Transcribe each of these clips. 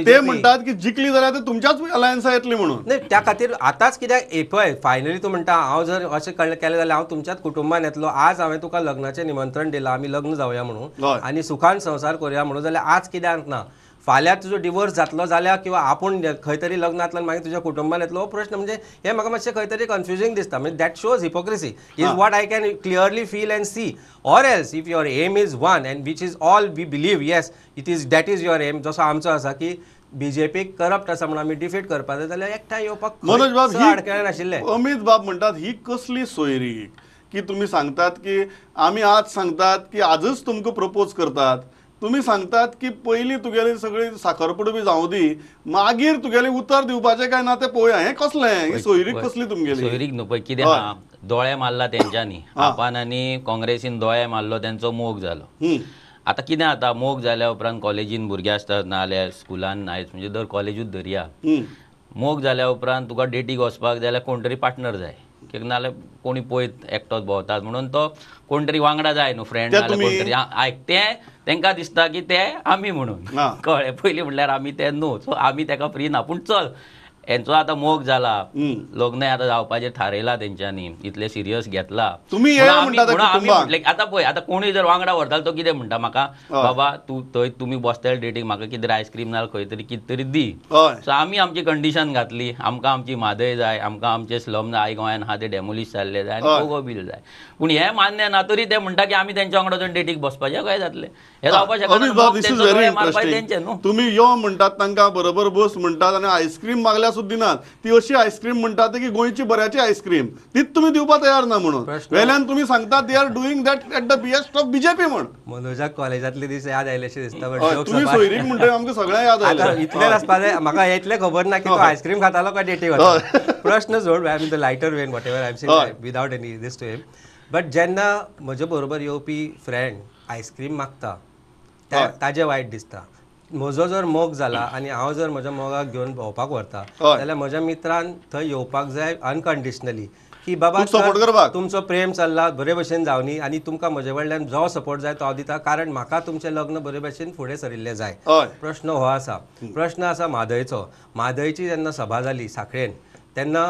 ते म्हणटात की जिखली जाल्यार ते तुमच्याच अलायन्सा येतली म्हणून. न्ही, त्या खातीर आतांच कित्याक पळय फायनली तूं म्हणटा हांव जर अशें केलें जाल्यार हांव तुमच्याच कुटुंबान येतलो. आज हांवें तुका लग्नाचें निमंत्रण दिलां, आमी लग्न जावया म्हणून आनी सुखान संवसार करुया म्हणून, जाल्यार आज कित्याक ना? फाल्यां तुजो डिवोर्स जातलो जाल्यार किंवा आपूण खंय तरी लग्नांतल्यान मागीर तुज्या कुटुंबान येतलो, हो प्रश्न म्हणजे हे म्हाका मातशें खंय तरी कन्फ्युजींग दिसता. म्हणजे that shows hypocrisy is what I can clearly feel and see. Or else if your aim is one and which is all we believe, yes it is, that is your aim, जसो आमचो आसा की बीजेपीक corrupt आसा म्हणून आमी defeat करपाक जाय, जाल्यार एकठांय येवपाक मनोज बाब आडखळ नाशिल्लें. अमित बाब म्हणटात ही कसली सोयरीक की तुमी सांगतात की आमी आज सांगतात की आजच तुमकां प्रपोज करतात, तुमी सांगतात की पयलीं तुगेली सगळी साखरपुडो बी जावं दी, मागीर तुगेलें उतर दिवपाचें काय ना तें पळोवया. हें कसलें? ही सोयरीक कसली तुमगेली? सोयरीक न्हू पळय कितें आहा, दोळे मारला तेंच्यांनी, आपान आनी काँग्रेसीन दोळे मारलो, तेंचो मोग जालो. आतां कितें जाता, मोग जाल्या उपरांत कॉलेजीन भुरगे आसतात नाजाल्यार स्कुलान, आयज म्हणजे दर कॉलेजूच धरया, मोग जाल्या उपरांत तुका डेटीक वचपाक जाय जाल्यार कोण तरी पार्टनर जाय, कित्याक नाजाल्यार कोणी पळयत एकटोच भोंवतात म्हणून तो कोण तरी वांगडा जाय न्हू, फ्रेंड नाजाल्यार कोण तरी. आयक, तें तेंकां दिसता की ते आमी म्हणून, कळ्ळें? पयलीं म्हणल्यार आमी ते न्हू, सो आमी तेका फ्री ना, पूण चल हेंचो आतां मोग जाला, लग्न आतां जावपाचें थारयलां तेंच्यांनी, इतलें सिरियस घेतला. आमी म्हटलें आतां पळय, आतां कोणूय जर वांगडा व्हरतालो तो कितें म्हणटा म्हाका, बाबा तूं थंय तुमी बसतले डेटीक म्हाका कितें आयस्क्रीम नाजाल्यार खंय तरी कितें तरी दी. सो आमी आमची कंडिशन घातली, आमकां आमची म्हादय जाय, आमकां आमचे स्लम जाय, गोंयान आहा ते डेमोलिश जाल्ले जाय आनी गोगो बील जाय. पूण हें मान्य ना तरी ते म्हणटा की आमी तेंच्या वांगडा वचून डेटीक बसपाचें काय जातलें? हें जावपाक शकना. तेंचें न्हू, तुमी यो म्हणटात तांकां बरोबर बस म्हणटात आनी आयस्क्रीम मागल्यार दिनात. ती अशी आयस्क्रीम म्हणटात की गोंयची बऱ्याची आयस्क्रीम, तीच तुमी दिवपाक तयार ना म्हणून. वेल्यान तुमी सांगतात they are doing that at the behest of BJP म्हण. मनोजाक कॉलेजांतले दीस याद आयलेशे दिसता. तुमी सोयरीक म्हणटा आमकां सगळें याद आयलें. इतलें आसपा जाय, म्हाका इतलें खबर ना की तो आयस्क्रीम खातालो काय डेटीक वतालो. प्रश्न सोड, I mean the lighter vein whatever I am saying without any this to him, but जेन्ना म्हजे बरोबर येवपी फ्रेंड आयस्क्रीम मागता ताजें वायट दिसता. म्हजो जर मोग जाला आनी हांव जर म्हज्या मोगाक घेवन भोंवपाक व्हरता जाल्यार म्हज्या मित्रान थंय येवपाक जाय अनकंडिशनली की बाबा तुमचो प्रेम चल्ला बरे भशेन जावनी आनी तुमकां म्हजे कडल्यान जो सपोर्ट जाय तो हांव दिता, कारण म्हाका तुमचें लग्न बरे भशेन फुडें सरिल्लें जाय. प्रश्न हो आसा, प्रश्न आसा म्हादयचो. म्हादयची जेन्ना सभा जाली साखळेन तेन्ना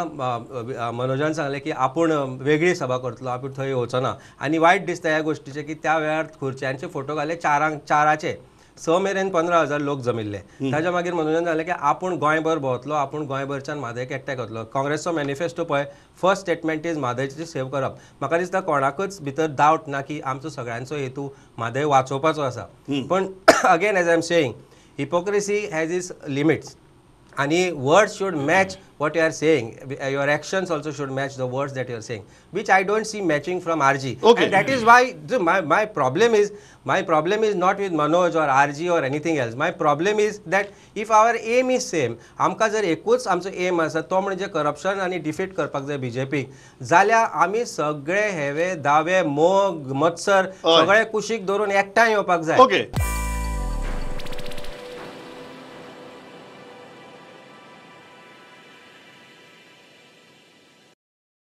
मनोजान सांगलें की आपूण वेगळी सभा करतलो, आपूण थंय येवचो ना. आनी वायट दिसता ह्या गोश्टीचें की त्या वेळार खुर्च्यांचे फोटो घाले चारांक, चाराचे 6 मेरेन 15,000 लोक जमिल्ले. ताच्या मागीर मनोजन जालें की आपूण गोंयभर भोंवतलो, आपूण गोंयभरच्यान म्हादयक एकठांय करतलो. काँग्रेसचो मॅनिफेस्टो पळय, फर्स्ट स्टेटमेंट is म्हादयची सेव करप. म्हाका दिसता कोणाकच भितर डावट ना की आमचो सगळ्यांचो हेतू म्हादय वाचोवपाचो आसा. पण again as I am saying, hypocrisy has its limits आनी words should match what you are saying, your actions also should match the words that you are saying, which I don't see matching from RG. Okay. And that is why my problem is, my problem is not with Manoj or RG or anything else. My problem is that if our aim is same, आमकां जर एकूच आमचो M आसा तो म्हणजे corruption आनी defeat करपाक जाय बीजेपीक, जाल्यार आमी सगळे हेवे दावे मोग मत्सर सगळे कुशीक धरून एकठांय येवपाक जाय. ओके.